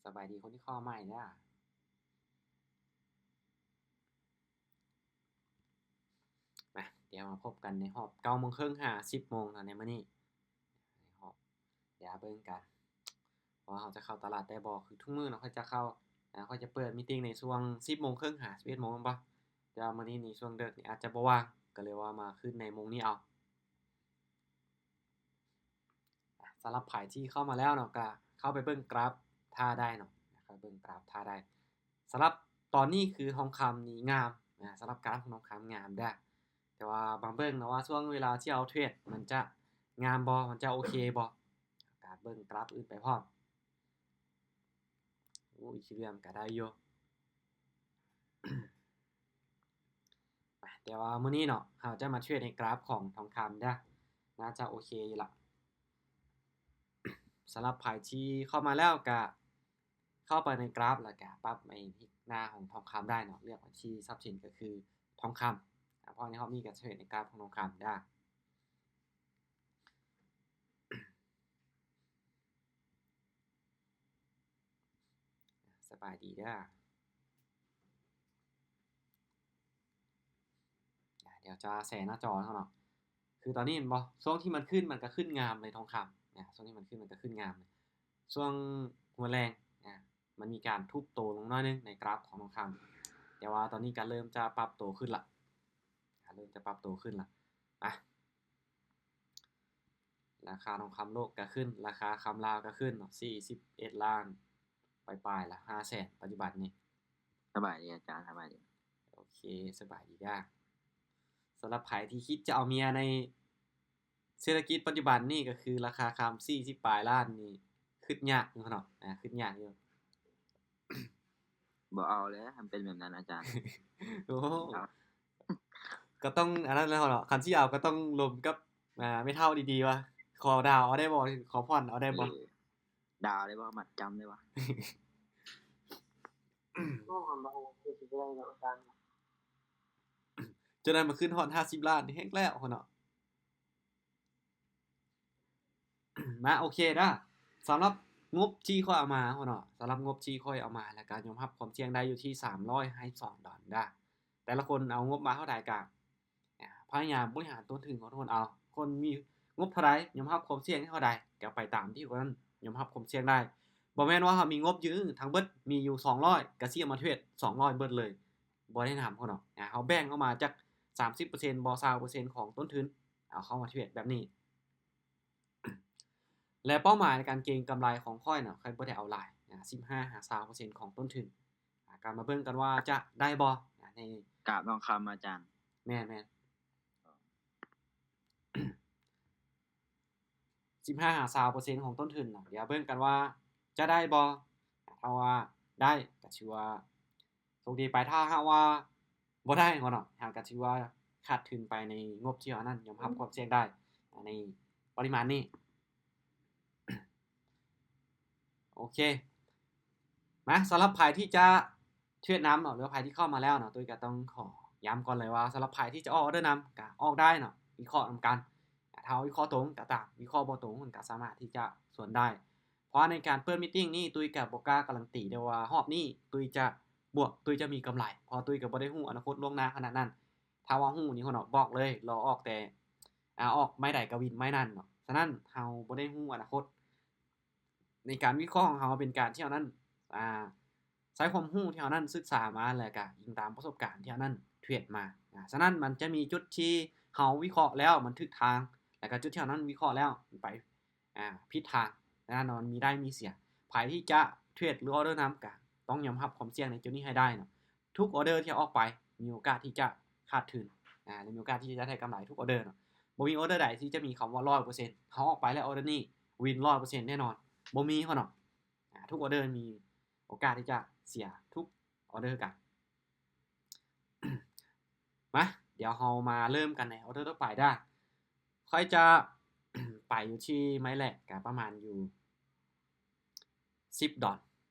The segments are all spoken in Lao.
ສະບາຍດີຄົນທີ່ເຂົ້າມາໃໝ່ເດີ. ມາ ດຽວມາພົບກັນໃນຮອບເກົ້າໂມງເຄິ່ງຫາສິບໂມງເນາະ ໃນມື້ນີ້ ໃນຮອບ ດຽວເບິ່ງກັນ ວ່າເຮົາຈະເຂົ້າຕະຫຼາດໄດ້ບໍ່. ຄືທຸກມື້ເນາະ ຂ້ອຍຈະເຂົ້າ ອາ ຂ້ອຍຈະເປີດມີຕິງໃນຊ່ວງສິບໂມງເຄິ່ງຫາສິບເອັດໂມງແມ່ນບໍ່? ແຕ່ວ່າມື້ນີ້ນີ້ຊ່ວງເດິກນີ້ອາດຈະບໍ່ວ່າງ ກໍເລີຍວ່າມາຂຶ້ນໃນໂມງນີ້ເອົາ. ສຳລັບໃຜທີ່ເຂົ້າມາແລ້ວເນາະ ກໍເຂົ້າໄປເບິ່ງກຣາຟທ່າໄດ້ເນາະ ເຂົ້າໄປເບິ່ງກຣາຟທ່າໄດ້. ສຳລັບຕອນນີ້ຄືທອງຄຳນີ້ງາມ ອາ ສຳລັບກຣາຟຂອງທອງຄຳງາມເດີ້. ແຕ່ວ່າມາເບິ່ງເນາະວ່າຊ່ວງເວລາທີ່ເຮົາເທຣດ ມັນຈະງາມບໍ່ ມັນຈະໂອເຄບໍ່ ກໍເບິ່ງກຣາຟອື່ນໄປພ້ອມ. ໂອ້ ອີເທີຣຽມກໍໄດ້ຢູ່ ແຕ່ວ່າມື້ນີ້ເນາະ ເຮົາຈະມາເທຣດໃນກຣາຟຂອງທອງຄຳເດີ້ ໜ້າຈະໂອເຄຢູ່ລະ. ສຳລັບໃຜທີ່ເຂົ້າມາແລ້ວ ກະເຂົ້າໄປໃນກຣາຟ ແລ້ວກະປັບໃນພິກໜ້າຂອງທອງຄຳໄດ້ເນາະ ເລືອກໄປທີ່ຊັບສິນ ກໍຄືທອງຄຳ ອາ ເພາະໃນຮອບນີ້ກໍເທຣດໃນກຣາຟຂອງທອງຄຳເດີ້. ສະບາຍດີເດີ້. ດຽວຈະແຊໜ້າຈໍໃຫ້ເຮົາເນາະ. ຄືຕອນນີ້ແມ່ນບໍ່ ຊ່ວງທີ່ມັນຂຶ້ນ ມັນກໍຂຶ້ນງາມເລີຍທອງຄຳນະ ຊ່ວງທີ່ມັນຂຶ້ນ ມັນກໍຂຶ້ນງາມເລີຍ. ຊ່ວງຫົວແລງນະ ມັນມີການທຸບໂຕລົງໜ້ອຍໜຶ່ງໃນກຣາຟຂອງທອງຄຳ ແຕ່ວ່າຕອນນີ້ກໍເລີ່ມຈະປັບໂຕຂຶ້ນລະ ເລີ່ມຈະປັບໂຕຂຶ້ນລະ. ອາ ລາຄາທອງຄຳໂລກກໍຂຶ້ນ ລາຄາຄຳລາວກໍຂຶ້ນເນາະ ສີ່ສິບເອັດລ້ານປາຍໆລະ ຫ້າແສນ ປັດຈຸບັນນີ້. ສະບາຍດີອາຈານ ສະບາຍດີ. ໂອເຄ ສະບາຍດີເດີ້. ສຳລັບໃຜທີ່ຄິດຈະເອົາເມຍໃນເສດຖະກິດປັດຈຸບັນນີ້ ກໍຄືລາຄາຄຳສີ່ສິບປາຍລ້ານນີ້ ຄຶດຍາກຢູ່ເນາະ ອາ ຄຶດຍາກຢູ່. ບໍ່ເອົາແຫຼະ ຄັນເປັນແບບນັ້ນອາຈານ. ໂອ້ ເອົາ ກໍຕ້ອງອັນນັ້ນແຫຼະເນາະ ຄັນຊິເອົາກໍຕ້ອງລົມກັບ ອາ ແມ່ເຖົ້າດີໆ ວ່າຂໍດາວເອົາໄດ້ບໍ່ ຂໍຜ່ອນເອົາໄດ້ບໍ່. ເອີ ດາວໄດ້ບໍ່ ມັດຈຳໄດ້ບໍ່. ໂອ້ ຄັນບໍ່ເອົາກໍຊິບໍ່ໄດ້ດອກອາຈານ. ຈົນນັ້ນມາຂຶ້ນຮອດຫ້າສິບລ້ານແຮງແລ້ວເນາະ. ມາ ໂອເຄເດີ້. ສຳລັບງົບທີ່ຂ້ອຍເອົາມາເນາະ ສຳລັບງົບທີ່ຂ້ອຍເອົາມາ ແລ້ວກໍຍອມຮັບຄວາມສ່ຽງໄດ້ຢູ່ທີ່ສາມຮ້ອຍຫ້າສິບສອງດອນເດີ້. ແຕ່ລະຄົນເອົາງົບມາເທົ່າໃດກໍ ອາ ພະຍາຍາມບໍລິຫານຕົ້ນທຶນຂອງທຸກຄົນເອົາ. ຄົນມີງົບເທົ່າໃດ ຍອມຮັບຄວາມສ່ຽງເທົ່າໃດ ກໍໄປຕາມທີ່ຄົນນັ້ນຍອມຮັບຄວາມສ່ຽງໄດ້. ບໍ່ແມ່ນວ່າເຮົາມີງົບຢູ່ທັງເບິດ ມີຢູ່ສອງຮ້ອຍ ກໍຊິເອົາມາເທຣດສອງຮ້ອຍເບິດເລີຍ. ບໍ່ແນະນຳເນາະ ອາ ເຮົາແບ່ງອອກມາຈັກສາມສິບເປີເຊັນບໍ່ ຊາວເປີເຊັນຂອງຕົ້ນທຶນ ເອົາເຂົ້າມາເທຣດແບບນີ້. ແລະ ເປົ້າໝາຍໃນການເກັງກຳໄລຂອງຂ້ອຍນະ ຂ້ອຍບໍ່ໄດ້ເອົາຫຼາຍນະ ສິບຫ້າຫາຊາວເປີເຊັນຂອງຕົ້ນທຶນ. ອາ ກໍມາເບິ່ງກັນວ່າຈະໄດ້ບໍ່ ອາ ໃນກາບທອງຄຳອາຈານ. ແມ່ນໆ. ສິບຫ້າຫາຊາວເປີເຊັນຂອງຕົ້ນທຶນນະ ດຽວເບິ່ງກັນວ່າຈະໄດ້ບໍ່. ຖ້າວ່າໄດ້ກໍຖືວ່າໂຊກດີໄປ, ຖ້າຫາກວ່າບໍ່ໄດ້ເນາະ ເຮົາກໍຖືວ່າຂາດທຶນໄປໃນງົບທີ່ເຮົານັ້ນ ຍອມຮັບຄວາມສ່ຽງໄດ້ໃນປະລິມານນີ້. ໂອເຄ ມາ ສຳລັບໃຜທີ່ຈະເທຣດນຳເນາະ ຫຼືວ່າໃຜທີ່ເຂົ້າມາແລ້ວເນາະ ຕຸ້ຍກໍຕ້ອງຂໍຢ້ຳກ່ອນເລີຍວ່າ ສຳລັບໃຜທີ່ຈະອອກອອເດີນຳກໍອອກໄດ້ເນາະ ວິເຄາະນຳກັນ. ຖ້າເຮົາວິເຄາະຕົງກໍຕາມ ວິເຄາະບໍ່ຕົງມັນກໍສາມາດທີ່ຈະສວນໄດ້. ເພາະວ່າໃນການເປີດມີດຕິງນີ້ ຕຸ້ຍກໍບໍ່ກ້າກາລັນຕີເດ້ວ່າຮອບນີ້ຕຸ້ຍຈະບວກ ຕຸ້ຍຈະມີກຳໄລ ເພາະຕຸ້ຍກໍບໍ່ໄດ້ຮູ້ອະນາຄົດລ່ວງໜ້າຂະໜາດນັ້ນ. ຖ້າວ່າຮູ້ນີ້ເນາະ ບອກເລີຍ ລໍອອກແຕ່ ອາ ອອກໄມ້ໃດກໍວິນໄມ້ນັ້ນເນາະ. ສະນັ້ນເຮົາບໍ່ໄດ້ຮູ້ອະນາຄົດ. ໃນການວິເຄາະຂອງເຮົາເປັນການທີ່ເຮົານັ້ນ ອາ ໃຊ້ຄວາມຮູ້ທີ່ເຮົານັ້ນສຶກສາມາ ແລະກະອີງຕາມປະສົບການທີ່ເຮົານັ້ນເທຣດມາ. ອາ ສະນັ້ນມັນຈະມີຈຸດທີ່ເຮົາວິເຄາະແລ້ວມັນຖືກທາງ ແລະກະຈຸດທີ່ເຮົານັ້ນວິເຄາະແລ້ວມັນໄປ ອາ ຜິດທາງ. ສະນັ້ນມັນມີໄດ້ມີເສຍ. ໃຜທີ່ຈະເທຣດ ຫຼື ອອເດີນຳ ກະຕ້ອງຍອມຮັບຄວາມສ່ຽງໃນຈຸດນີ້ໃຫ້ໄດ້ເນາະ. ທຸກອອເດີທີ່ອອກໄປມີໂອກາດທີ່ຈະຂາດທຶນ ອາ ແລະ ມີໂອກາດທີ່ຈະໄດ້ກຳໄລທຸກອອເດີເນາະ. ບໍ່ມີອອເດີໃດທີ່ຈະມີຄຳວ່າຮ້ອຍເປີເຊັນ ເຮົາອອກໄປແລ້ວອອເດີນີ້ວິນຮ້ອຍເປີເຊັນແນ່ນອນ ບໍ່ມີເນາະ. ອາ ທຸກອອເດີມີໂອກາດທີ່ຈະເສຍທຸກອອເດີກັນ. ມາ ດຽວເຮົາມາເລີ່ມກັນໃນອອເດີຕໍ່ໄປເດີ້. ຂ້ອຍຈະໄປຢູ່ທີ່ໄມ້ແລກ ກະປະມານຢູ່ ສິບດອນ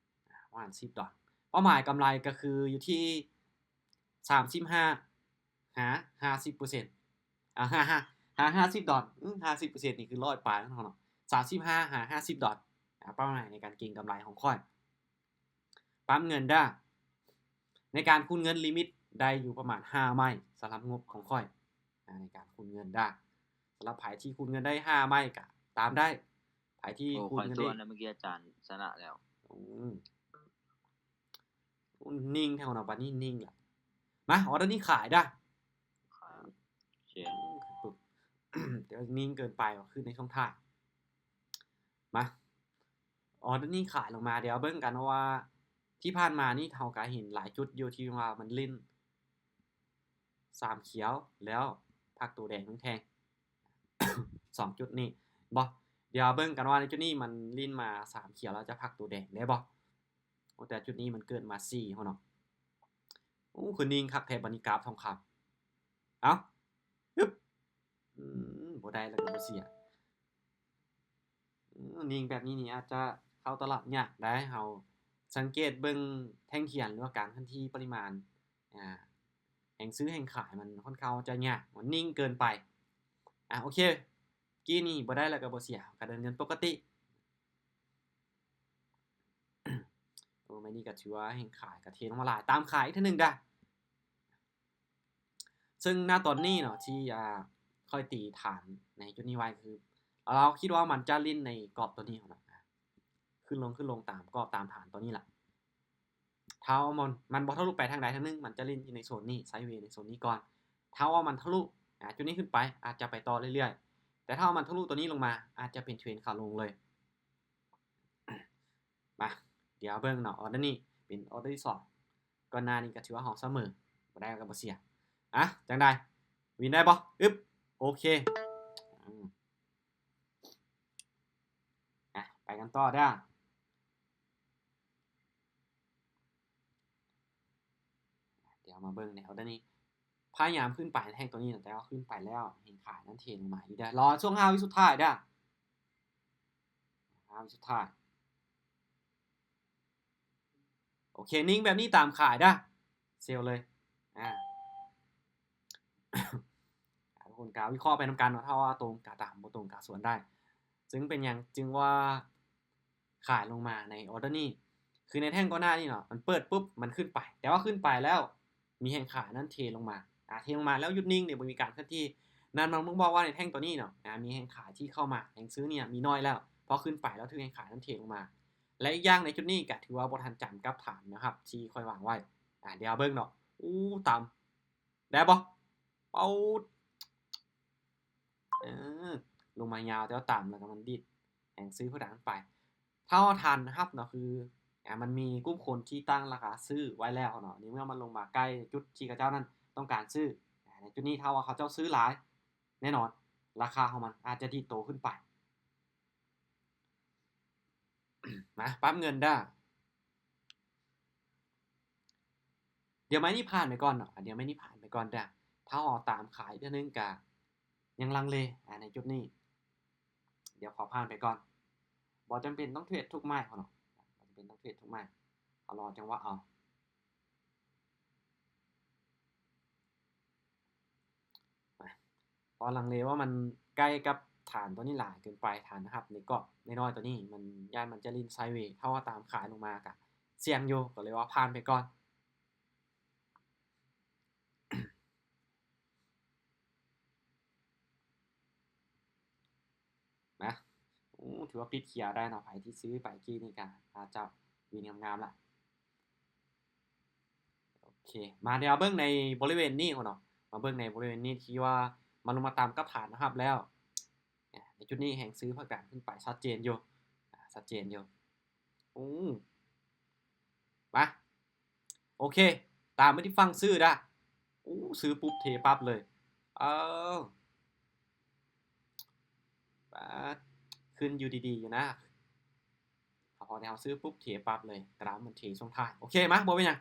ອາ ປະມານສິບດອນ. ເປົ້າໝາຍກຳໄລກໍຄືຢູ່ທີ່ສາມສິບຫ້າຫາຫ້າສິບເປີເຊັນ ອາ ຫາ ຫາ ຫາຫ້າສິບດອນ. ອື ຫ້າສິບເປີເຊັນນີ້ຄືຮ້ອຍປາຍເນາະ ສາມສິບຫ້າຫາຫ້າສິບດອນ. ອາ ເປົ້າໝາຍໃນການເກັງກຳໄລຂອງຂ້ອຍ. ຕາມເງິນດາ ໃນການຄູນເງິນລິມິດໄດ້ຢູ່ປະມານຫ້າໄມ້ ສຳລັບງົບຂອງຂ້ອຍ ອາ ໃນການຄູນເງິນດາ. ສຳລັບໃຜທີ່ຄູນເງິນໄດ້ຫ້າໄມ້ກະຕາມໄດ້ ໃຜທີ່ ໂອ້ ຂ້ອຍ ຄູນເງິນ ສ່ວນ ໄດ້ ແລ້ວ ເມື່ອກີ້ອາຈານຊະນະແລ້ວ. ອືມ ນິ່ງແທ້ເນາະ ບາດນີ້ນິ່ງລະ. ມາ ອໍເດີນີ້ຂາຍດາ ຂາຍ ໂອເຄ ແຕ່ວ່ານິ່ງເກີນໄປວ່າ ຄືໃນຊ່ວງທ້າຍ. ມາ ອໍເດີນີ້ຂາຍລົງມາ ດຽວເບິ່ງກັນເນາະວ່າ ທີ່ຜ່ານມານີ້ເຮົາກະເຫັນຫຼາຍຈຸດຢູ່ທີ່ວ່າມັນຫຼິ້ນສາມຂຽວ ແລ້ວພັກໂຕແດງແທ່ງໆ ສອງຈຸດນີ້ບໍ່. ດຽວເບິ່ງກັນວ່າໃນຈຸດນີ້ມັນຫຼິ້ນມາສາມຂຽວແລ້ວຈະພັກໂຕແດງໄດ້ບໍ່. ໂອ້ ແຕ່ຈຸດນີ້ມັນເກີດມາສີ່ພຸ້ນເນາະ. ໂອ້ ຄືນິ່ງຄັກແທ້ ບັດນີ້ກາບທອງຄຳ. ເອົ້າ ອຶບ ອືມ ບໍ່ໄດ້ແລ້ວກໍບໍ່ເສຍ. ອືມ ນິ່ງແບບນີ້ນີ້ອາດຈະເຂົ້າຕະຫຼາດຍາກໄດ໋. ເຮົາສັງເກດເບິ່ງແທ່ງທຽນ ຫຼືວ່າການເຄື່ອນທີ່ປະລິມານ ອາ ແຮງຊື້ແຮງຂາຍມັນຄ່ອນຂ້າງຈະຍາກ ມັນນິ່ງເກີນໄປ. ອາ ໂອເຄ ກີ້ນີ້ບໍ່ໄດ້ແລ້ວກໍບໍ່ເສຍ ກະເດີນເງິນປົກກະຕິ. ໂອ້ ໄມ້ນີ້ກໍຖືວ່າແຮງຂາຍກໍເທລົງມາຫຼາຍ ຕາມຂາຍອີກເທື່ອໜຶ່ງດາ. ເຊິ່ງນະຕອນນີ້ເນາະ ທີ່ ອາ ຂ້ອຍຕີຖານໃນຈຸດນີ້ໄວ້ ຄື ລາວຄິດວ່າມັນຈະຫຼິ້ນໃນກອບຕົວນີ້ເນາະ ອາ ຂຶ້ນລົງ ຂຶ້ນລົງຕາມກອບຕາມຖານຕົວນີ້ລະ. ຖ້າວ່າມັນ ມັນບໍ່ທະລຸໄປທາງໃດທາງໜຶ່ງ ມັນຈະຫຼິ້ນຢູ່ໃນໂຊນນີ້ ໄຊເວໃນໂຊນນີ້ກ່ອນ. ຖ້າວ່າມັນທະລຸ ອາ ຈຸດນີ້ຂຶ້ນໄປ ອາດຈະໄປຕໍ່ເລື້ອຍໆ ແຕ່ຖ້າວ່າມັນທະລຸຕົວນີ້ລົງມາ ອາດຈະເປັນເທຣນຂາລົງເລີຍ. ມາ ດຽວເບິ່ງເນາະ ອໍເດີນີ້ເປັນອໍເດີທີສອງ ກ່ອນໜ້ານີ້ກໍຖືວ່າເຮົາສະເໝີ ບໍ່ໄດ້ກໍບໍ່ເສຍ. ອາ ຈັ່ງໃດ ວິນໄດ້ບໍ່? ອຶບ ໂອເຄ ອາ ໄປກັນຕໍ່ເດີ້. ດຽວມາເບິ່ງແນວດຽວນີ້ ພະຍາຍາມຂຶ້ນໄປແທ່ງຕົວນີ້ ແຕ່ວ່າຂຶ້ນໄປແລ້ວ ເຫັນຂາຍນັ້ນເທລົງມາອີກເດີ້. ລໍຊ່ວງຫ້າວິສຸດທ້າຍເດີ້ ຫ້າວິສຸດທ້າຍ. ໂອເຄ ນິ່ງແບບນີ້ຕາມຂາຍເດີ້ ເຊວເລີຍ. ອາ ທຸກຄົນກໍວິເຄາະໄປນຳກັນເນາະ ຖ້າວ່າຕົງກໍຕາມ ບໍ່ຕົງກໍສວນໄດ້. ເຊິ່ງເປັນຫຍັງຈຶ່ງວ່າ ຂາຍລົງມາໃນອໍເດີນີ້ ຄືໃນແທ່ງກ່ອນໜ້ານີ້ເນາະ ມັນເປີດປຸບ ມັນຂຶ້ນໄປ ແຕ່ວ່າຂຶ້ນໄປແລ້ວມີແຮງຂາຍນັ້ນເທລົງມາ ອາ ເທລົງມາແລ້ວຢຸດນິ່ງເດ ບໍ່ມີການເຄື່ອນທີ່. ນັ້ນມັນບົ່ງບອກວ່າໃນແທ່ງຕົວນີ້ເນາະ ອາ ມີແຮງຂາຍທີ່ເຂົ້າມາ ແຮງຊື້ນີ້ມີໜ້ອຍແລ້ວ ພໍຂຶ້ນໄປແລ້ວຖືກແຮງຂາຍນັ້ນເທລົງມາ. ແລະ ອີກຢ່າງໃນຈຸດນີ້ກະຖືວ່າບໍ່ທັນຈຳກັບຖານນະຄັບ ທີ່ຂ້ອຍວາງໄວ້. ອາ ດຽວເບິ່ງເນາະ ອູ້ ຕາມ ໄດ້ບໍ່? ເປົາ ເອີ ລົງມາຍາວ ແຕ່ວ່າຕາມແລ້ວກໍມັນດີດແຮງຊື້ເພື່ອດັນໄປ. ຖ້າວ່າຖານຮັບເນາະ ຄື ອາ ມັນມີກຸ່ມຄົນທີ່ຕັ້ງລາຄາຊື້ໄວ້ແລ້ວເນາະ ໃນເມື່ອມັນລົງມາໃກ້ຈຸດທີ່ເຂົາເຈົ້ານັ້ນຕ້ອງການຊື້ ອາ ໃນຈຸດນີ້ຖ້າວ່າເຂົາເຈົ້າຊື້ຫຼາຍ ແນ່ນອນ ລາຄາຂອງມັນອາດຈະດີດໂຕຂຶ້ນໄປ. ມາ ປັບເງິນເດີ້. ດຽວໄມ້ນີ້ຜ່ານໄປກ່ອນເນາະ ດຽວໄມ້ນີ້ຜ່ານໄປກ່ອນເດີ້. ຖ້າເຮົາຕາມຂາຍເທື່ອໜຶ່ງກະຍັງລັງເລ ອາ ໃນຈຸດນີ້ ດຽວຂໍຜ່ານໄປກ່ອນ. ບໍ່ຈຳເປັນຕ້ອງເທຣດທຸກໄມ້ເນາະ ບໍ່ຈຳເປັນຕ້ອງເທຣດທຸກໄມ້ ເຮົາລໍຈັງຫວະເອົາ. ເພາະລັງເລວ່າມັນໃກ້ກັບຖານຕົວນີ້ຫຼາຍເກີນໄປ ຖານຮັບໃນກອບນ້ອຍໆຕົວນີ້ ມັນ ຢ້ານມັນຈະຫຼິ້ນໄຊເວ ຖ້າວ່າຕາມຂາຍລົງມາກະສ່ຽງຢູ່ ກໍເລີຍວ່າຜ່ານໄປກ່ອນ. ນະ ໂອ້ ຖືວ່າປິດເຄຍໄດ້ເນາະ ໃຜທີ່ຊື້ໄປກີ້ນີ້ກະອາດຈະວິນງາມໆລະ. ໂອເຄ ມາດຽວເບິ່ງໃນບໍລິເວນນີ້ເນາະ ມາເບິ່ງໃນບໍລິເວນນີ້ທີ່ວ່າມັນລົງມາຕາມກັບຖານຮັບແລ້ວ ໃນຈຸດນີ້ແຮງຊື້ພັກດັນຂຶ້ນໄປຊັດເຈນຢູ່ ອາ ຊັດເຈນຢູ່. ໂອ້ ມາ ໂອເຄ ຕາມໄປທີ່ຝັ່ງຊື້ດາ. ໂອ້ ຊື້ປຸບເທປັບເລີຍ ເອີ ປາດ ຂຶ້ນຢູ່ດີໆຢູ່ນະ ພໍທີ່ເຮົາຊື້ປຸບເທປັບເລີຍ ກະດາວມັນເທຊ່ວງທ້າຍ. ໂອເຄ ມາ ບໍ່ເປັນຫຍັງ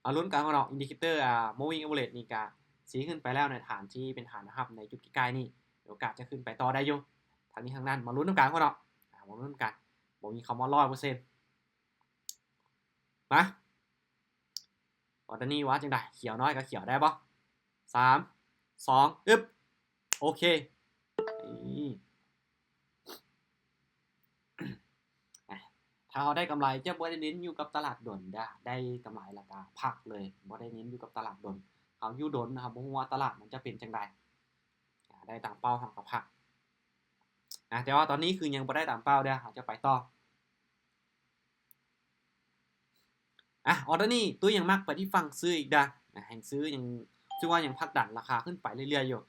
ມາລຸ້ນກັນເນາະ ອິນດິເຄເຕີ ອາ moving average ນີ້ກະຊີ້ຂຶ້ນໄປແລ້ວໃນຖານທີ່ເປັນຖານຮັບໃນຈຸດໃກ້ໆນີ້ ມີໂອກາດຈະຂຶ້ນໄປຕໍ່ໄດ້ຢູ່. ທັງນີ້ທັງນັ້ນ ມາລຸ້ນນຳກັນເນາະ ອາ ມາລຸ້ນນຳກັນ ບໍ່ມີຄຳວ່າຮ້ອຍເປີເຊັນ. ມາ ອໍເດີນີ້ວ່າຈັ່ງໃດ? ຂຽວໜ້ອຍກໍຂຽວໄດ້ບໍ່? ສາມ ສອງ ອຶບ ໂອເຄ ນີ້ ອ່ະ ໄປ ຖ້າເຮົາໄດ້ກຳໄລ ຈະບໍ່ໄດ້ເນັ້ນຢູ່ກັບຕະຫຼາດດົນເດີ້ ໄດ້ກຳໄລແລ້ວກະພັກເລີຍ ບໍ່ໄດ້ເນັ້ນຢູ່ກັບຕະຫຼາດດົນ. ເຮົາຢູ່ດົນ ເຮົາບໍ່ຮູ້ວ່າຕະຫຼາດມັນຈະເປັນຈັ່ງໃດ. ອາ ໄດ້ຕາມເປົ້າເຮົາກະພັກ. ອາ ແຕ່ວ່າຕອນນີ້ຄືຍັງບໍ່ໄດ້ຕາມເປົ້າເດີ້ ເຮົາຈະໄປຕໍ່. ອາ ອໍເດີນີ້ ຕຸ້ຍຍັງມັກໄປທີ່ຝັ່ງຊື້ອີກເດີ້. ອາ ແຮງຊື້ຍັງ ຖືວ່າຍັງຜັກດັນລາຄາຂຶ້ນໄປເລື້ອຍໆຢູ່.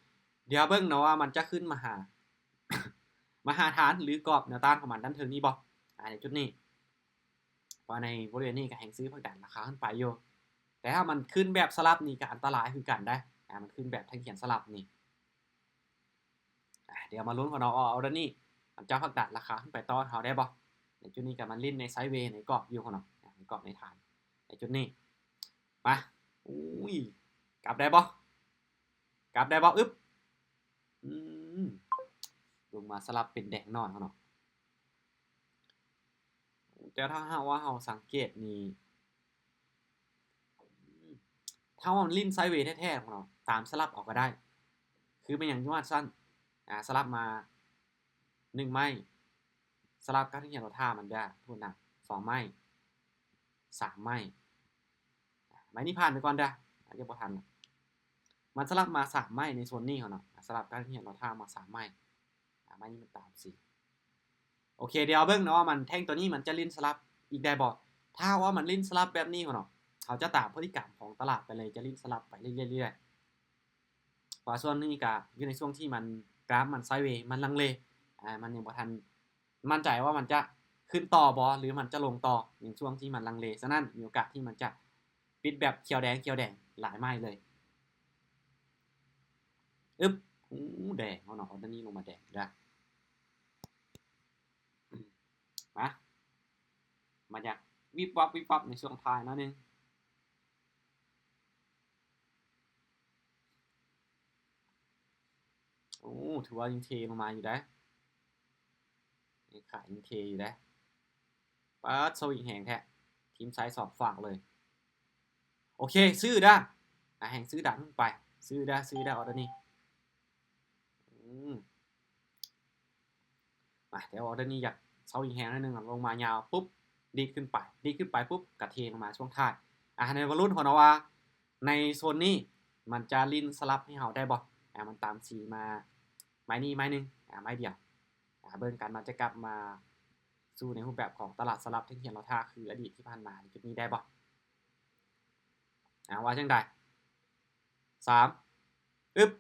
ດຽວເບິ່ງເນາະວ່າມັນຈະຂຶ້ນມາຫາ ມາຫາຖານ ຫຼື ກອບແນວຕ້ານຂອງມັນດ້ານເທິງນີ້ບໍ່. ອາ ໃນຈຸດນີ້ ເພາະວ່າໃນບໍລິເວນນີ້ກະແຮງຊື້ຜັກດັນລາຄາຂຶ້ນໄປຢູ່. ແຕ່ຖ້າມັນຂຶ້ນແບບສະຫຼັບນີ້ກະອັນຕະລາຍຄືກັນເດ້. ອາ ມັນຂຶ້ນແບບແທ່ງຂຽນສະຫຼັບນີ້. ອາ ດຽວມາລຸ້ນກັນເນາະວ່າອໍເດີນີ້ ມັນຈະຜັກດັນລາຄາຂຶ້ນໄປຕໍ່ເຮົາໄດ້ບໍ່. ໃນຈຸດນີ້ກະມາຫຼິ້ນໃນໄຊເວໃນກອບຢູ່ເນາະ ໃນກອບໃນຖານ ໃນຈຸດນີ້. ມາ ອຸ້ຍ ກັບໄດ້ບໍ່ ກັບໄດ້ບໍ່? ອຶບ ອືມ ລົງມາສະຫຼັບເປັນແດງໜ້ອຍເນາະ. ແຕ່ຖ້າຫາກວ່າເຮົາສັງເກດນີ້ ຖ້າວ່າມັນຫຼິ້ນໄຊເວແທ້ໆເນາະ ຕາມສະຫຼັບເອົາກະໄດ້. ຄືແມ່ນຫຍັງຈັ່ງວ່າຊັ້ນ? ອາ ສະຫຼັບມາໜຶ່ງໄມ້ ສະຫຼັບກັບແທ່ງຂຽນລໍຖ້າມັນເດີ້ ໂທດນະ ສອງໄມ້ ສາມໄມ້. ໄມ້ນີ້ຜ່ານໄປກ່ອນເດີ້ ອາດຈະບໍ່ທັນ. ມັນສະຫຼັບມາສາມໄມ້ໃນໂຊນນີ້ເນາະ ສະຫຼັບກັບແທ່ງຂຽນລໍຖ້າມາສາມໄມ້. ອາ ໄມ້ນີ້ມັນຕາມສີ. ໂອເຄ ດຽວເບິ່ງເນາະວ່າມັນ ແທ່ງໂຕນີ້ມັນຈະຫຼິ້ນສະຫຼັບອີກໄດ້ບໍ່. ຖ້າວ່າມັນຫຼິ້ນສະຫຼັບແບບນີ້ເນາະ ເຮົາຈະຕາມພຶດຕິກຳຂອງຕະຫຼາດໄປເລີຍ ຈະຫຼິ້ນສະຫຼັບໄປເລື້ອຍໆ ເພາະວ່າຊ່ວງນີ້ກະຢູ່ໃນຊ່ວງທີ່ມັນ ກຣາຟມັນໄຊເວ ມັນລັງເລ ອາ ມັນຍັງບໍ່ທັນ ໝັ້ນໃຈວ່າມັນຈະຂຶ້ນຕໍ່ບໍ່ ຫຼື ມັນຈະລົງຕໍ່ ໃນຊ່ວງທີ່ມັນລັງເລ. ສະນັ້ນ ມີໂອກາດທີ່ມັນຈະປິດແບບຂຽວແດງ ຂຽວແດງຫຼາຍໄມ້ເລີຍ. ອຶບ ໂອ້ ແດງເນາະ ອໍເດີນີ້ລົງມາແດງເດີ້. ມາ ມາຢາກວິບວັບວິບວັບໃນຊ່ວງທ້າຍໜ້ອຍໜຶ່ງ. ໂອ້ ຖືວ່າຍັງເທລົງມາຢູ່ເດ້ ຂາຍັງເທຢູ່ເດ້. ປາດ ສະວິງແຮງແທ້ ທີມໄຊສອງຟາກເລີຍ. ໂອເຄ ຊື້ເດີ້ ອາ ແຮງຊື້ດັນຂຶ້ນໄປ ຊື້ເດີ້ ຊື້ເດີ້ ອໍເດີນີ້. ອືມ ມາ ແຕ່ວ່າອໍເດີນີ້ຢາກເຊົາອີກແຮງໜ້ອຍໜຶ່ງ ລົງມາຍາວປຸບ ດີດຂຶ້ນໄປ ດີດຂຶ້ນໄປປຸບ ກະເທລົງມາຊ່ວງທ້າຍ. ອາ ໃຫ້ມາລຸ້ນເນາະວ່າ ໃນໂຊນນີ້ມັນຈະຫຼິ້ນສະຫຼັບໃຫ້ເຮົາໄດ້ບໍ່. ອາ ມັນຕາມສີມາ ໄມ້ນີ້ໄມ້ໜຶ່ງ ອາ ໄມ້ດຽວ. ອາ ເບິ່ງກັນ ມັນຈະກັບມາສູ່ໃນຮູບແບບຂອງຕະຫຼາດສະຫຼັບແທ່ງຂຽນລໍຖ້າ ຄືອະດີດທີ່ຜ່ານມາ ໃນຈຸດນີ້ໄດ້ບໍ່. ອາ ວ່າຈັ່ງໃດ? ສາມ ອຶບ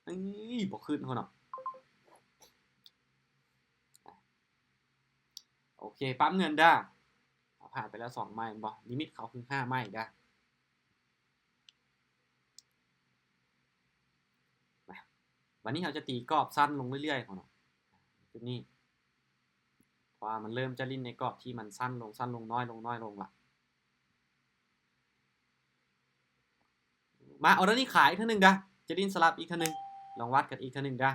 ເອີຍ ບໍ່ຂຶ້ນເນາະ. ໂອເຄ ປ້ຳເງິນເດີ້. ເຮົາຜ່ານໄປແລ້ວສອງໄມ້ແມ່ນບໍ່? ລິມິດເຂົາຄືຫ້າໄມ້ເດີ້. ມາ ບາດນີ້ເຮົາຈະຕີກອບສັ້ນລົງເລື້ອຍໆເນາະ ຈຸດນີ້ ເພາະວ່າມັນເລີ່ມຈະຫຼິ້ນໃນກອບທີ່ມັນສັ້ນລົງ ສັ້ນລົງ ນ້ອຍລົງ ນ້ອຍລົງລະ. ມາ ອໍເດີນີ້ຂາຍອີກເທື່ອໜຶ່ງເດີ້ ຈະຫຼິ້ນສະຫຼັບອີກເທື່ອໜຶ່ງ ລອງວັດກັນອີກເທື່ອໜຶ່ງເດີ້.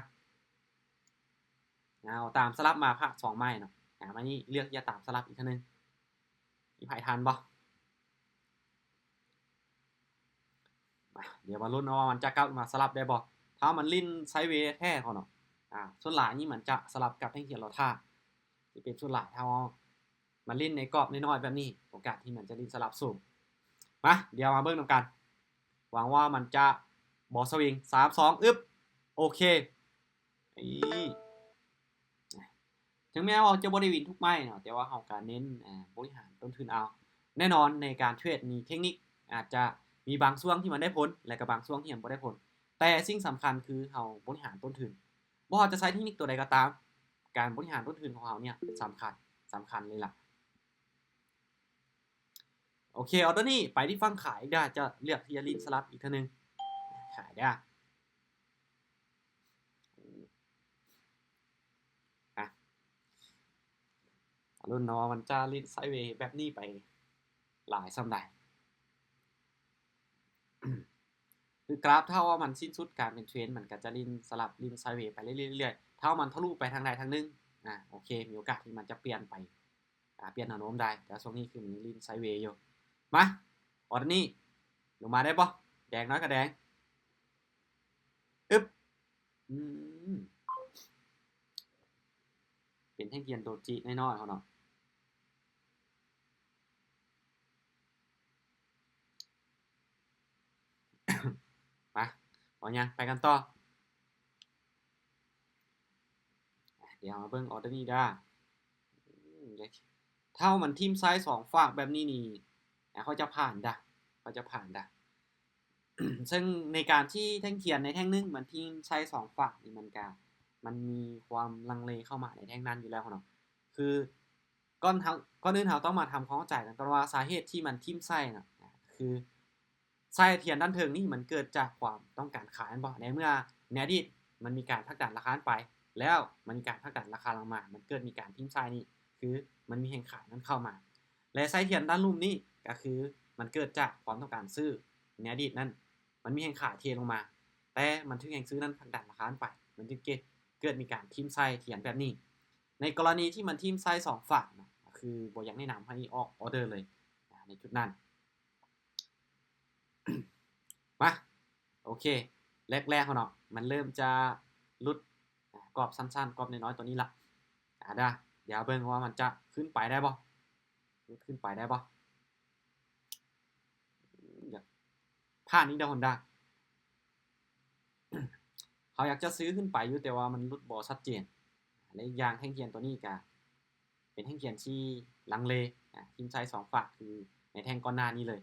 ເອົາ ຕາມສະຫຼັບມາພາກສອງໄມ້ເນາະ. ອາ ມານີ້ເລືອກທີ່ຈະຕາມສະຫຼັບອີກເທື່ອໜຶ່ງ. ມີໃຜທັນບໍ່? ມາ ດຽວມາລຸ້ນເນາະວ່າມັນຈະກັບມາສະຫຼັບໄດ້ບໍ່. ຖ້າມັນຫຼິ້ນໄຊເວແທ້ເນາະ ອາ ສ່ວນຫຼາຍນີ້ມັນຈະສະຫຼັບກັບແທ່ງຂຽນລໍຖ້າ ຈະເປັນສ່ວນຫຼາຍ. ຖ້າວ່າມັນຫຼິ້ນໃນກອບນ້ອຍໆແບບນີ້ ໂອກາດທີ່ມັນຈະຫຼິ້ນສະຫຼັບສູງ. ມາ ດຽວມາເບິ່ງນຳກັນ. ຫວັງວ່າມັນຈະບໍ່ສະວິງ. ສາມ ສອງ ອຶບ ໂອເຄ. ນີ້ ເຖິງແມ່ນວ່າເຮົາຈະບໍ່ໄດ້ວິນທຸກໄມ້ເນາະ ແຕ່ວ່າເຮົາກະເນັ້ນ ອາ ບໍລິຫານຕົ້ນທຶນເອົາ. ແນ່ນອນໃນການເທຣດນີ້ ເທັກນິກອາດຈະມີບາງຊ່ວງທີ່ມັນໄດ້ຜົນ ແລະກະບາງຊ່ວງທີ່ມັນບໍ່ໄດ້ຜົນ, ແຕ່ສິ່ງສຳຄັນຄືເຮົາບໍລິຫານຕົ້ນທຶນ. ບໍ່ວ່າເຮົາຈະໃຊ້ເທັກນິກຕົວໃດກໍຕາມ, ການບໍລິຫານຕົ້ນທຶນຂອງເຮົາເນຍສຳຄັນ, ສຳຄັນເລີຍລະ. ໂອເຄ ອໍເດີນີ້ໄປທີ່ຝັ່ງຂາຍເດີ້, ຈະເລືອກທີ່ຈະຫຼິ້ນສະຫຼັບອີກເທື່ອໜຶ່ງ, ຂາຍເດີ້. ອ່ະ ມາລຸ້ນເນາະວ່າມັນຈະຫຼິ້ນໄຊເວແບບນີ້ໄປຫຼາຍສ່ຳໃດ. ຄືກຣາຟ ຖ້າວ່າມັນສິ້ນສຸດການເປັນເທຣນ ມັນກະຈະຫຼິ້ນສະຫຼັບ ຫຼິ້ນໄຊເວໄປເລື້ອຍໆ. ຖ້າວ່າມັນທະລຸໄປທາງໃດທາງໜຶ່ງ ອາ ໂອເຄ ມີໂອກາດທີ່ມັນຈະປ່ຽນໄປ ອາ ປ່ຽນແນວໂນ້ມໄດ້, ແຕ່ວ່າຊ່ວງນີ້ຄືມັນຫຼິ້ນໄຊເວຢູ່. ມາ ອໍເດີນີ້ ລົງມາໄດ້ບໍ່? ແດງນ້ອຍກະແດງ. ອຶບ ອືມ ເປັນແທ່ງຂຽນໂດຈິນ້ອຍໆເຮົາເນາະ. ເອົາຫຍັງ ໄປກັນຕໍ່. ດຽວມາເບິ່ງອໍເດີນີ້ດາ. ຖ້າມັນຖິ້ມໃສ່ສອງຟາກແບບນີ້ນີ້ ເຂົາຈະຜ່ານດາ ເຂົາຈະຜ່ານດາ. ເຊິ່ງໃນການທີ່ແທ່ງທຽນໃນແທ່ງໜຶ່ງມັນຖິ້ມໃສ່ສອງຟາກນີ້ ມັນກະ ມັນມີຄວາມລັງເລເຂົ້າມາໃນແທ່ງນັ້ນຢູ່ແລ້ວເນາະ. ຄື ກ່ອນເຮົາ ກ່ອນອື່ນເຮົາຕ້ອງມາທຳຄວາມເຂົ້າໃຈກັນກ່ອນວ່າ ສາເຫດທີ່ມັນຖິ້ມໃສ່ນະ ຄື ສາຍທຽນດ້ານເທິງນີ້ມັນເກີດຈາກຄວາມຕ້ອງການຂາຍແມ່ນບໍ່? ໃນເມື່ອໃນອະດີດມັນມີການຜັກດັນລາຄາໄປ ແລ້ວມັນມີການຜັກດັນລາຄາລົງມາ ມັນເກີດມີການຖິ້ມໃສ່ນີ້ ຄືມັນມີແຮງຂາຍນັ້ນເຂົ້າມາ ແລະ ສາຍທຽນດ້ານລຸ່ມນີ້ກະຄືມັນເກີດຈາກຄວາມຕ້ອງການຊື້ ໃນອະດີດນັ້ນມັນມີແຮງຂາຍເທລົງມາ ແຕ່ມັນຖືກແຮງຊື້ນັ້ນຜັກດັນລາຄາໄປ ມັນຈຶ່ງເກີດ ເກີດມີການຖິ້ມໃສ່ທຽນແບບນີ້. ໃນກໍລະນີທີ່ມັນຖິ້ມໃສ່ສອງຟາກນະ ກະຄືບໍ່ຢາກແນະນຳໃຫ້ອອກອໍເດີເລີຍນະ ໃນຈຸດນັ້ນ. ມາ ໂອເຄ ແລກໆເນາະ ມັນເລີ່ມຈະຫຼຸດ ອາ ກອບສັ້ນໆ ກອບນ້ອຍໆ ຕົວນີ້ລະ ອາດາ ດຽວເບິ່ງວ່າມັນຈະຂຶ້ນໄປໄດ້ບໍ່ ຫຼຸດຂຶ້ນໄປໄດ້ບໍ່. ຢາກ ຜ່ານອີກແລ້ວ ຮອນດາ ເຮົາຢາກຈະຊື້ຂຶ້ນໄປຢູ່ ແຕ່ວ່າມັນຫຼຸດບໍ່ຊັດເຈນ ແລະ ອີກຢ່າງແທ່ງທຽນຕົວນີ້ກະ ເປັນແທ່ງທຽນທີ່ລັງເລ ອາ ຖິ້ມໃສ່ສອງຟາກ ຄືໃນແທ່ງກ່ອນໜ້ານີ້ເລີຍ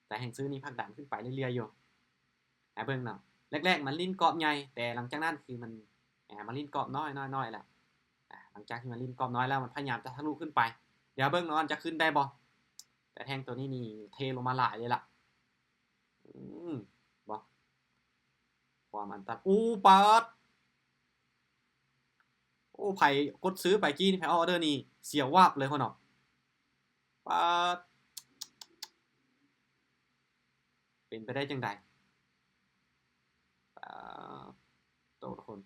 ແຕ່ແຮງຊື້ນີ້ຜັກດັນຂຶ້ນໄປເລື້ອຍໆຢູ່. ໃຫ້ເບິ່ງເນາະ ແລກໆມັນຫຼິ້ນກອບໃຫຍ່ ແຕ່ຫຼັງຈາກນັ້ນຄືມັນ ອາ ມາຫຼິ້ນກອບນ້ອຍໆໆແລ້ວ ອາ ຫຼັງຈາກທີ່ມັນຫຼິ້ນກອບນ້ອຍແລ້ວ ມັນພະຍາຍາມຈະທະລຸຂຶ້ນໄປ. ດຽວເບິ່ງເນາະ ມັນຈະຂຶ້ນໄດ້ບໍ່ ແຕ່ແທ່ງໂຕນີ້ນີ້ເທລົງມາຫຼາຍເລີຍລະ. ອືມ ບໍ່ ຄວາມອັນຕະ ອູ ປາດ ໂອ້ ໃຜກົດຊື້ໄປກີ້ນີ້ ໃຜອອກອໍເດີນີ້ ສຽວວາບເລີຍພຸ້ນເນາະ. ປາດ ເປັນໄປໄດ້ຈັ່ງໃດ? ປາດໂຕ ທຸກຄົນ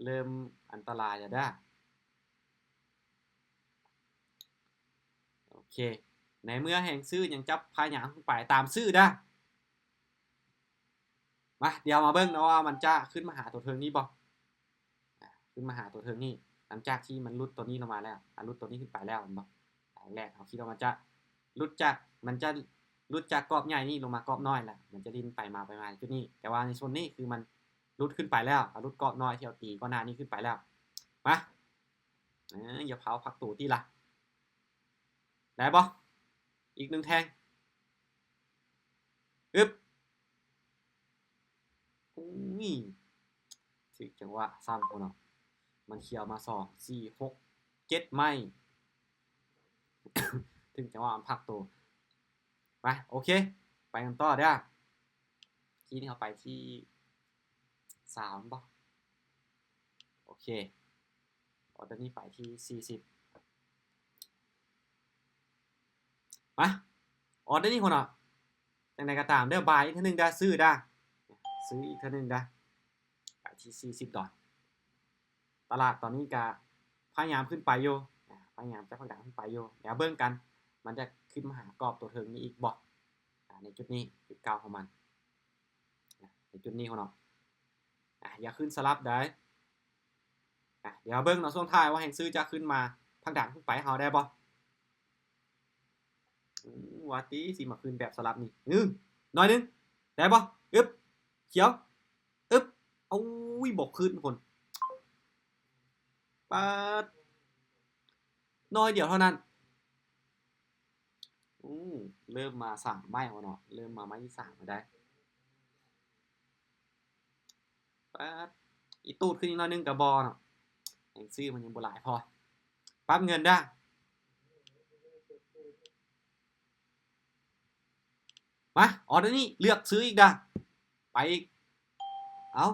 ເລີ່ມອັນຕະລາຍແລ້ວເດີ້. ໂອເຄ ໃນເມື່ອແຮງຊື້ຍັງຈັບພະຍາຍາມຂຶ້ນໄປ ຕາມຊື້ເດີ້. ມາ ດຽວມາເບິ່ງເນາະວ່າມັນຈະຂຶ້ນມາຫາຕົວເທິງນີ້ບໍ່ ອາ ຂຶ້ນມາຫາຕົວເທິງນີ້ ຫຼັງຈາກທີ່ມັນຫຼຸດຕົວນີ້ລົງມາແລ້ວ ອາ ຫຼຸດຕົວນີ້ຂຶ້ນໄປແລ້ວແມ່ນບໍ່? ອັນແລກເຮົາຄິດວ່າມັນຈະຫຼຸດຈາກ ມັນຈະຫຼຸດຈາກກອບໃຫຍ່ນີ້ລົງມາກອບນ້ອຍລະ ມັນຈະຫຼິ້ນໄປມາໄປມາໃນຈຸດນີ້ ແຕ່ວ່າໃນໂຊນນີ້ຄືມັນຫຼຸດຂຶ້ນໄປແລ້ວ ອາ ຫຼຸດກອບນ້ອຍທີ່ເຮົາຕີກ່ອນໜ້ານີ້ຂຶ້ນໄປແລ້ວ. ມາ ເອີ ຢ່າເຜົາພັກໂຕຕິລະ ໄດ້ບໍ່? ອີກໜຶ່ງແທ່ງ ອຶບ ອຸ້ຍ ຖືກຈັງຫວະຊ້ຳພຸ້ນເນາະ ມັນຂຽວມາສອງ ສີ່ ຫົກ ເຈັດໄມ້ ຖືກຈັງຫວະມັນພັກໂຕ. ໄປ ໂອເຄ ໄປກັນຕໍ່ເດີ້. ທີ່ນີ້ເຮົາໄປທີ່ສາມບໍ່? ໂອເຄ ອໍເດີນີ້ໄປທີ່ສີ່ສິບ. ມາ ອໍເດີນີ້ພຸ້ນເນາະ ຈັ່ງໃດກໍຕາມເດີ້ ບາຍອີກເທື່ອໜຶ່ງເດີ້ ຊື້ເດີ້ ຊື້ອີກເທື່ອໜຶ່ງເດີ້. ໄປທີ່ສີ່ສິບດອນ ຕະຫຼາດຕອນນີ້ກະພະຍາຍາມຂຶ້ນໄປຢູ່ ອາ ພະຍາຍາມຈະພັກດັນຂຶ້ນໄປຢູ່ ດຽວເບິ່ງກັນ ມັນຈະຂຶ້ນມາຫາກອບຕົວເທິງນີ້ອີກບໍ່ ອາ ໃນຈຸດນີ້ ຈຸດເກົ່າຂອງມັນ ອາ ໃນຈຸດນີ້ພຸ້ນເນາະ ອາ ຢ່າຂຶ້ນສະຫຼັບໃດ. ອາ ດຽວເບິ່ງເນາະ ຊ່ວງທ້າຍວ່າແຮງຊື້ຈະຂຶ້ນມາຜັກດັນຂຶ້ນໄປເຮົາໄດ້ບໍ່? ອືມ ວ່າຕິ ຊິມາຂຶ້ນແບບສະຫຼັບນີ້ ອືມ ໜ້ອຍໜຶ່ງ ໄດ້ບໍ່? ອຶບ ຂຽວ ອຶບ ໂອ້ຍ ບໍ່ຂຶ້ນພຸ້ນ ປາດ ໜ້ອຍດຽວເທົ່ານັ້ນ. ໂອ້ ເລີ່ມມາສາມໄມ້ແລ້ວເນາະ ເລີ່ມມາໄມ້ທີສາມແລ້ວໄດ໋. ປາດ ອີຕູດຂຶ້ນອີກໜ້ອຍໜຶ່ງກະບໍ່ເນາະ ແຮງຊື້ມັນຍັງບໍ່ຫຼາຍພໍ. ປັບເງິນເດີ້ ມາ ອໍເດີນີ້ເລືອກຊື້ອີກເດີ້ ໄປອີກ ເອົາ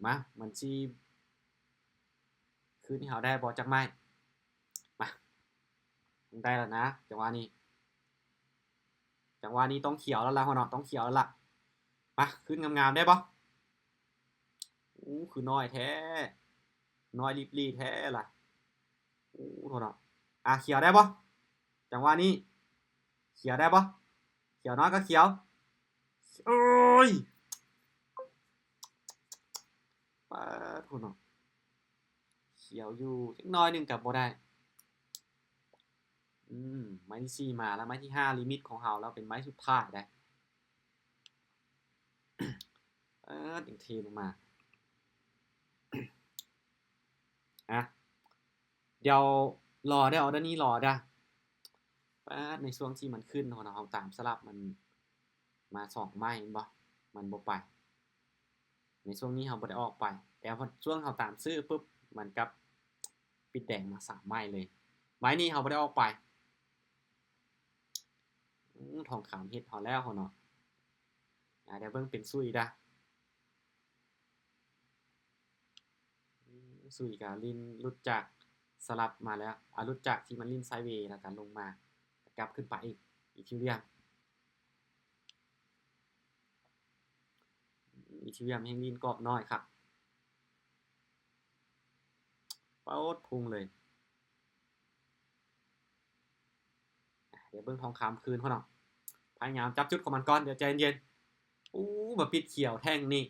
ມາ ມັນຊິຄືນໃຫ້ເຮົາໄດ້ບໍ່ຈັກໄມ້? ມາ ໄດ້ແລ້ວນະ ຈັງຫວະນີ້ ຈັງຫວະນີ້ຕ້ອງຂຽວແລ້ວລະເນາະ ຕ້ອງຂຽວແລ້ວລະ. ມາ ຂຶ້ນງາມໆ ໄດ້ບໍ່? ໂອ້ ຄືນ້ອຍແທ້ ນ້ອຍລິບຫຼີແທ້ລະ. ໂອ້ ໂທດເນາະ ອາ ຂຽວໄດ້ບໍ່? ຈັງຫວະນີ້ ຂຽວໄດ້ບໍ່? ຂຽວນ້ອຍກໍຂຽວ ໂອ້ຍ ປາດໂທດເນາະ ຂຽວຢູ່ຈັກໜ້ອຍໜຶ່ງກໍບໍ່ໄດ້. ອ ອືມ ໄມ້ທີສີ່ມາແລ້ວ ໄມ້ທີຫ້າ ລິມິດຂອງເຮົາແລ້ວ ເປັນໄມ້ສຸດທ້າຍໄດ໋. ເອີ ຍັງເທລົງມາ ອ່ະ ດຽວລໍເດີ້ ອໍເດີນີ້ລໍເດີ້. ປາດ ໃນຊ່ວງທີ່ມັນຂຶ້ນເນາະ ເຮົາຕາມສະຫຼັບມັນມາສອງໄມ້ແມ່ນບໍ່? ມັນບໍ່ໄປ. ໃນຊ່ວງນີ້ເຮົາບໍ່ໄດ້ອອກໄປ ແຕ່ພອດຊ່ວງເຮົາຕາມຊື້ປຶບ ມັນກັບປິດແດງມາສາມໄມ້ເລີຍ. ໄມ້ນີ້ເຮົາບໍ່ໄດ້ອອກໄປ. ອືມ ທອງຄຳເຮັດເຮົາແລ້ວເນາະ. ອ່າ ດຽວເບິ່ງເປັນຊຸຍດາ. ອືມ ຊຸຍກະຫຼິ້ນຫຼຸດຈາກສະຫຼັບມາແລ້ວ ອ່າ ຫຼຸດຈາກທີ່ມັນຫຼິ້ນໄຊເວ ແລ້ວກະລົງມາ ກັບຂຶ້ນໄປອີກ ອີເທີຣຽມ. ອີເທີຣຽມແຮ່ງຫຼິ້ນກອບນ້ອຍຄັກ ປາດ ພຸ່ງເລີຍ. ດຽວເບິ່ງທອງຄຳຄືນເຮົາເນາະ ພະຍາຍາມຈັບຈຸດຂອງມັນກ່ອນ ດຽວໃຈເຢັນໆ. ໂອ້ ມາປິດຂຽວແທ່ງນີ້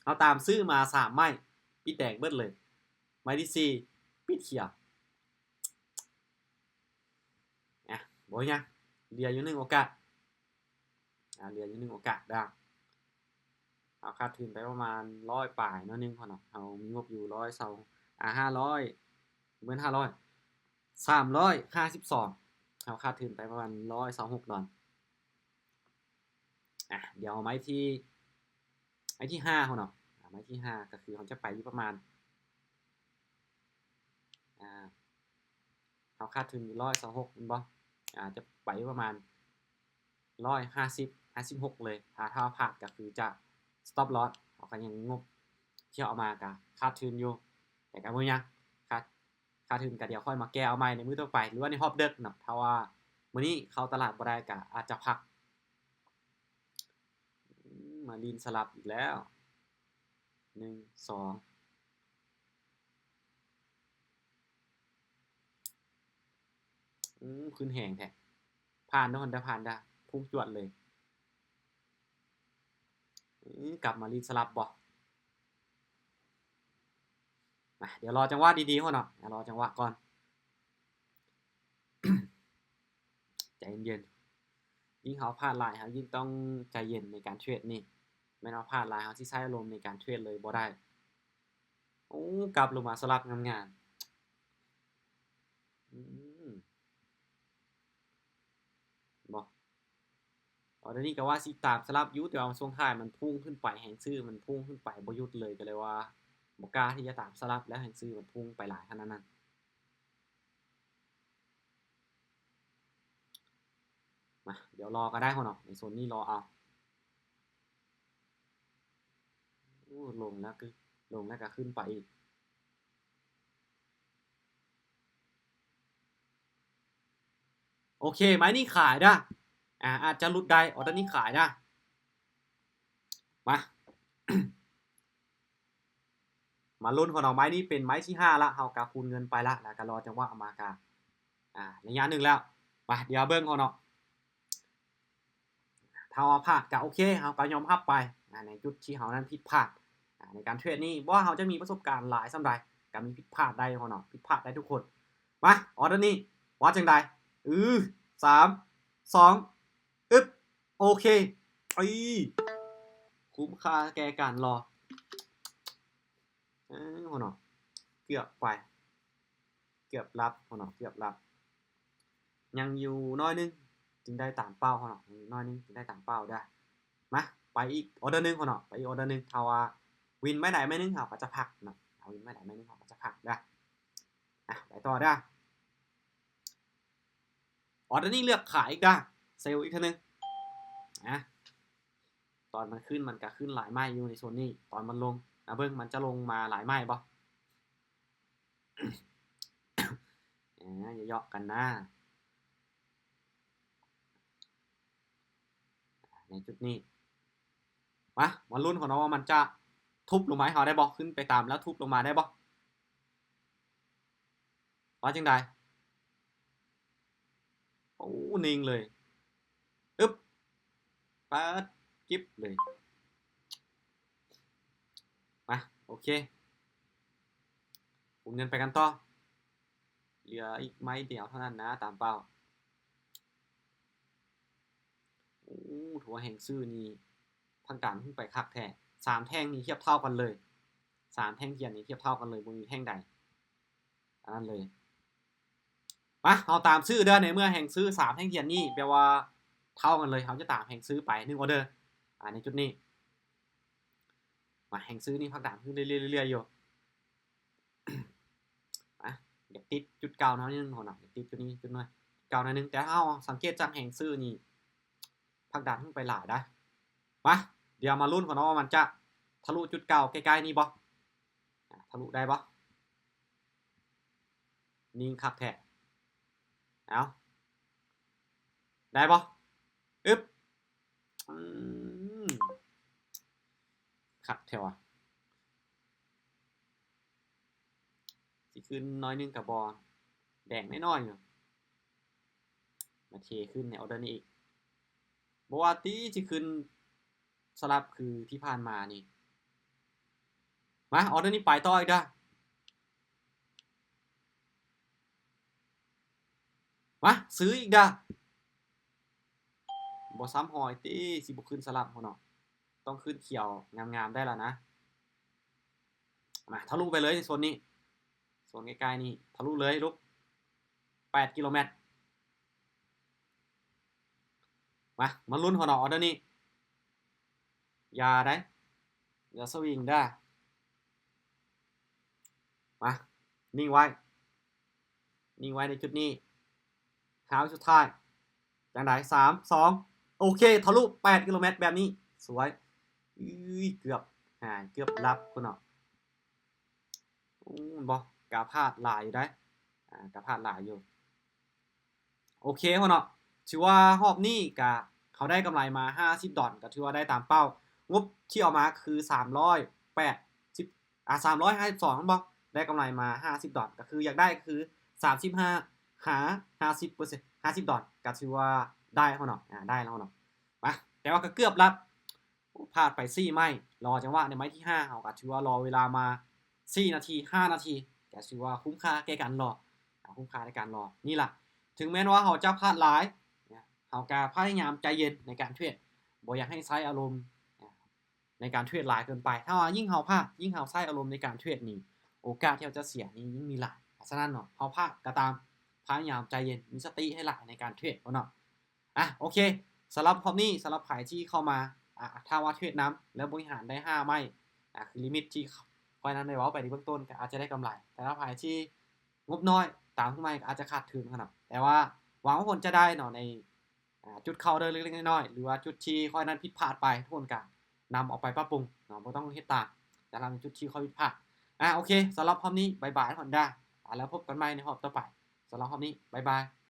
ເຮົາຕາມຊື້ມາສາມໄມ້ ປິດແດງເບິດເລີຍ. ໄມ້ທີສີ່ ປິດຂຽວ. ອ່ະ ບໍ່ເປັນຫຍັງ ເຫຼືອຢູ່ໜຶ່ງໂອກາດ ອ່າ ເຫຼືອຢູ່ໜຶ່ງໂອກາດດາ. ເຮົາຂາດທຶນໄປປະມານຮ້ອຍປາຍໜ້ອຍໜຶ່ງເນາະ ເຮົາມີງົບຢູ່ຮ້ອຍຊາວ ອ່າ ຫ້າຮ້ອຍ ເໝືອນຫ້າຮ້ອຍ ສາມຮ້ອຍຫ້າສິບສອງ ເຮົາຂາດທຶນໄປປະມານຮ້ອຍຊາວຫົກດອນ. ອ່ະ ດຽວໄມ້ທີ ໄມ້ທີຫ້າເຮົາເນາະ ອ່າ ໄມ້ທີຫ້າ ກໍຄືເຮົາຈະໄປຢູ່ປະມານ ອ່າ ເຮົາຂາດທຶນຢູ່ຮ້ອຍຊາວຫົກແມ່ນບໍ່? ອາດຈະໄປປະມານຮ້ອຍຫ້າສິບ ຫ້າສິບຫົກເລີຍ. ຖ້າ ຖ້າພາດກໍຄືຈະ stop loss ເຮົາກໍຍັງງົບທີ່ເອົາມາກໍຂາດທຶນຢູ່ ແຕ່ກໍບໍ່ເປັນຫຍັງ ຂາດ ຂາດທຶນກໍດຽວຄ່ອຍມາແກ້ເອົາໃໝ່ໃນມື້ຕໍ່ໄປ ຫຼືວ່າໃນຮອບເດິກເນາະ. ຖ້າວ່າມື້ນີ້ເຂົ້າຕະຫຼາດບໍ່ໄດ້ກໍອາດຈະພັກ. ອືມ ມາຫຼິ້ນສະຫຼັບອີກແລ້ວ ໜຶ່ງ ສອງ ອືມ ຂຶ້ນແຮງແທ້ ຜ່ານເດີ້ ຮອນດ້າ ຜ່ານດ້າ ພຸ່ງຈວດເລີຍ. ອືມ ກັບມາຫຼິ້ນສະຫຼັບບໍ່? ມາ ດຽວລໍຈັງຫວະດີໆ ຮອນເນາະ ລໍຈັງຫວະກ່ອນ ໃຈເຢັນໆ. ຍິ່ງເຮົາພາດຫຼາຍ ເຮົາຍິ່ງຕ້ອງໃຈເຢັນໃນການເທຣດນີ້ ແມ່ນເຮົາພາດຫຼາຍ ເຮົາຊິໃຊ້ອາລົມໃນການເທຣດເລີຍບໍ່ໄດ້. ໂອ້ ກັບລົງມາສະຫຼັບງາມໆ ອືມ ບໍ່ ອໍເດີນີ້ກໍວ່າຊິຕາມສະຫຼັບຢູ່ ແຕ່ວ່າຊ່ວງທ້າຍມັນພຸ່ງຂຶ້ນໄປ ແຮງຊື້ມັນພຸ່ງຂຶ້ນໄປບໍ່ຢຸດເລີຍ ກໍເລີຍວ່າບໍ່ກ້າທີ່ຈະຕາມສະຫຼັບ ແລ້ວແຮງຊື້ມັນພຸ່ງໄປຫຼາຍຂະໜາດນັ້ນ. ມາ ດຽວລໍກໍໄດ້ ຮອນເນາະ ໃນໂຊນນີ້ລໍເອົາ. ໂອ້ ລົງແລ້ວກໍ ລົງແລ້ວກໍຂຶ້ນໄປອີກ. ໂອເຄ ໄມ້ນີ້ຂາຍເດີ້ ອາ ອາດຈະຫຼຸດໄດ້ ອໍເດີນີ້ຂາຍເດີ້. ມາ ມາລຸ້ນກັນເນາະ ໄມ້ນີ້ເປັນໄມ້ທີຫ້າລະ ເຮົາກະຄູນເງິນໄປລະ ແລ້ວກະລໍຈັງຫວະມາ ກະ ອ່າ ໄລຍະໜຶ່ງແລ້ວ. ມາ ດຽວເບິ່ງເຮົາເນາະ ຖ້າວ່າພາດກະໂອເຄ ເຮົາກະຍອມຮັບໄປ ອ່າ ໃນຈຸດທີ່ເຮົານັ້ນຜິດພາດ ອ່າ ໃນການເທຣດນີ້ ບໍ່ວ່າເຮົາຈະມີປະສົບການຫຼາຍສ່ຳໃດ ກະມີຜິດພາດໄດ້ເນາະ ຜິດພາດໄດ້ທຸກຄົນ. ມາ ອໍເດີນີ້ວ່າຈັ່ງໃດ? ອື ສາມ ສອງ ອຶບ ໂອເຄ ອີ ຄຸ້ມຄ່າແກ່ການລໍ ເອີ ໂຫເນາະ ເກືອບໄປ ເກືອບຫຼັບ ໂຫເນາະ ເກືອບຫຼັບ ຍັງຢູ່ໜ້ອຍໜຶ່ງຈຶ່ງໄດ້ຕາມເປົ້າ ໂຫເນາະ ຍັງຢູ່ໜ້ອຍໜຶ່ງຈຶ່ງໄດ້ຕາມເປົ້າເດີ້. ມາ ໄປອີກອໍເດີໜຶ່ງ ໂຫເນາະ ໄປອີກອໍເດີໜຶ່ງ ຖ້າວ່າວິນໄມ້ໃດໄມ້ໜຶ່ງ ເຮົາກໍຈະພັກເນາະ ຖ້າວິນໄມ້ໃດໄມ້ໜຶ່ງ ເຮົາກໍຈະພັກເດີ້. ອ່ະ ໄປຕໍ່ເດີ້. ອໍເດີນີ້ເລືອກຂາຍອີກເດີ້ ເຊວອີກເທື່ອໜຶ່ງ ນະ ຕອນມັນຂຶ້ນມັນກະຂຶ້ນຫຼາຍໄມ້ຢູ່ໃນໂຊນນີ້ ຕອນມັນລົງ ນະ ເບິ່ງມັນຈະລົງມາຫຼາຍໄມ້ບໍ່? ອາ ຢ່າເຍາະກັນນາ ໃນຈຸດນີ້. ມາ ມາລຸ້ນກັນເນາະວ່າມັນຈະທຸບລົງມາໃຫ້ເຮົາໄດ້ບໍ່? ຂຶ້ນໄປຕາມແລ້ວທຸບລົງມາໄດ້ບໍ່? ວ່າຈັ່ງໃດ? ໂອ້ ນິ່ງເລີຍ ອຶບ ປາດ ກິບເລີຍ. ມາ ໂອເຄ ໂອນເງິນໄປກັນຕໍ່. ເຫຼືອອີກໄມ້ດຽວເທົ່ານັ້ນນະ ຕາມເປົ້າ. ໂອ້ ຖືວ່າແຮງຊື້ນີ້ຜັກດັນຂຶ້ນໄປຄັກແທ້. ສາມແທ່ງນີ້ທຽບເທົ່າກັນເລີຍ. ສາມແທ່ງທຽນນີ້ທຽບເທົ່າກັນເລີຍ, ບໍ່ມີແທ່ງໃດອັນນັ້ນເລີຍ. ມາ ເຮົາຕາມຊື້ເດີ້. ໃນເມື່ອແຮງຊື້ສາມແທ່ງທຽນນີ້ ແປວ່າເທົ່າກັນເລີຍ, ເຮົາຈະຕາມແຮງຊື້ໄປໜຶ່ງອໍເດີ ອາ ໃນຈຸດນີ້. ມາ ແຮງຊື້ນີ້ຜັກດັນຂຶ້ນເລື້ອຍໆຢູ່. ອາ ຢາກຕິດຈຸດເກົ່າໜ້ອຍໜຶ່ງເນາະ, ຢາກຕິດຈຸດນີ້ຈຸດໜ້ອຍ, ຈຸດເກົ່າໜ້ອຍໜຶ່ງ, ແຕ່ເຮົາສັງເກດຈາກແຮງຊື້ນີ້ ຜັກດັນຂຶ້ນໄປຫຼາຍໄດ໋. ມາ ດຽວມາລຸ້ນກັນເນາະວ່າມັນຈະທະລຸຈຸດເກົ່າໃກ້ໆນີ້ບໍ່? ອາ ທະລຸໄດ້ບໍ່? ນິ່ງຄັກແທ້. ເອົາ ໄດ້ບໍ່? ອຶບ ອືມ ຄັກແທ້ວະ. ຊິຂຶ້ນໜ້ອຍໜຶ່ງກະບໍ່, ແດງນ້ອຍໆຢູ່. ມາເທຂຶ້ນໃນອໍເດີນີ້ອີກ. ບໍ່ວ່າຕິຊິຂຶ້ນສະຫຼັບຄືທີ່ຜ່ານມານີ້. ມາ ອໍເດີນີ້ໄປຕໍ່ອີກເດີ້. ມາ ຊື້ອີກເດີ້. ບໍ່ຊ້ຳຮອຍຕິ, ຊິບໍ່ຂຶ້ນສະຫຼັບພຸ້ນເນາະ. ຕ້ອງຂຶ້ນຂຽວງາມໆໄດ້ລະນະ. ມາ ທະລຸໄປເລີຍໂຊນນີ້, ໂຊນໃກ້ໆນີ້ ທະລຸເລີຍລູກ. ແປດກິໂລແມັດ. ມາ ມາລຸ້ນຫົວໜໍ່ອໍເດີນີ້. ຢ່າໄດ໋ ຢ່າສະວິງເດີ້. ມາ ນິ່ງໄວ້, ນິ່ງໄວ້ໃນຈຸດນີ້. ຫ້າວິສຸດທ້າຍ. ຈັ່ງໃດ? ສາມ ສອງ ໂອເຄ ທະລຸແປດກິໂລແມັດແບບນີ້. ສວຍ. ເອີຍ ເກືອບຫາຍ ເກືອບຫຼັບພຸ້ນເນາະ. ໂອ້ ແມ່ນບໍ່? ກະພາດຫຼາຍຢູ່ໄດ໋. ອາ ກະພາດຫຼາຍຢູ່. ໂອເຄ ເນາະ ຖືວ່າຮອບນີ້ກະເຮົາໄດ້ກຳໄລມາຫ້າສິບດອນ ກະຖືວ່າໄດ້ຕາມເປົ້າ. ງົບທີ່ເອົາມາຄືສາມຮ້ອຍແປດສິບ ອາ ສາມຮ້ອຍຫ້າສິບສອງ ແມ່ນບໍ່? ໄດ້ກຳໄລມາຫ້າສິບດອນ ກະຄືຢາກໄດ້ກະຄືສາມສິບຫ້າຫາຫ້າສິບເປີເຊັນ ຫ້າສິບດອນ ກະຖືວ່າໄດ້ເນາະ. ອາ ໄດ້ແລ້ວເນາະ. ມາ ແຕ່ວ່າກະເກືອບລະ. ໂອ້ ພາດໄປສີ່ໄມ້ ລໍຈັງຫວະໃນໄມ້ທີຫ້າ ເຮົາກະຖືວ່າລໍເວລາມາສີ່ນາທີ ຫ້ານາທີ ກະຖືວ່າຄຸ້ມຄ່າແກ່ການລໍ ອາ ຄຸ້ມຄ່າໃນການລໍ. ນີ້ລະ ເຖິງແມ່ນວ່າເຮົາຈະພາດຫຼາຍ ເຮົາກະພະຍາຍາມໃຈເຢັນໃນການເທຣດ ບໍ່ຢາກໃຫ້ໃຊ້ອາລົມໃນການເທຣດຫຼາຍເກີນໄປ. ຖ້າວ່າຍິ່ງເຮົາພາດ ຍິ່ງເຮົາໃຊ້ອາລົມໃນການເທຣດນີ້ ໂອກາດທີ່ເຮົາຈະເສຍນີ້ຍິ່ງມີຫຼາຍ. ສະນັ້ນເນາະ ເຮົາພາດກະຕາມ ພະຍາຍາມໃຈເຢັນ ມີສະຕິໃຫ້ຫຼາຍໃນການເທຣດເນາະ. ອາ ໂອເຄ ສຳລັບຮອບນີ້ ສຳລັບໃຜທີ່ເຂົ້າມາ ອາ ຖ້າວ່າເທຣດນຳ ແລ້ວບໍລິຫານໄດ້ຫ້າໄມ້ ອາ ຄືລິມິດທີ່ຂ້ອຍນັ້ນໄດ້ເວົ້າໄປໃນເບື້ອງຕົ້ນ ກະອາດຈະໄດ້ກຳໄລ. ແຕ່ຖ້າໃຜທີ່ງົບນ້ອຍ ຕາມຂຶ້ນມາກະອາດຈະຂາດທຶນຫັ້ນນະ. ແຕ່ວ່າຫວັງວ່າທຸກຄົນຈະໄດ້ເນາະ ໃນ ອາ ຈຸດເຂົ້າເດີເລັກໆນ້ອຍໆ ຫຼືວ່າຈຸດທີ່ຂ້ອຍນັ້ນຜິດພາດໄປ ທຸກຄົນກະນຳເອົາໄປປັບປຸງເນາະ ບໍ່ຕ້ອງເຮັດຕາມ. ແຕ່ລະຈຸດທີ່ຂ້ອຍຜິດພາດ. ອາ ໂອເຄ ສຳລັບຮອບນີ້ ບາຍບາຍ ຮອນດ້າ. ອາ ແລ້ວພົບກັນໃໝ່ໃນຮອບຕໍ່ໄປ. ສຳລັບຮອບນີ້ ບາຍບາຍ.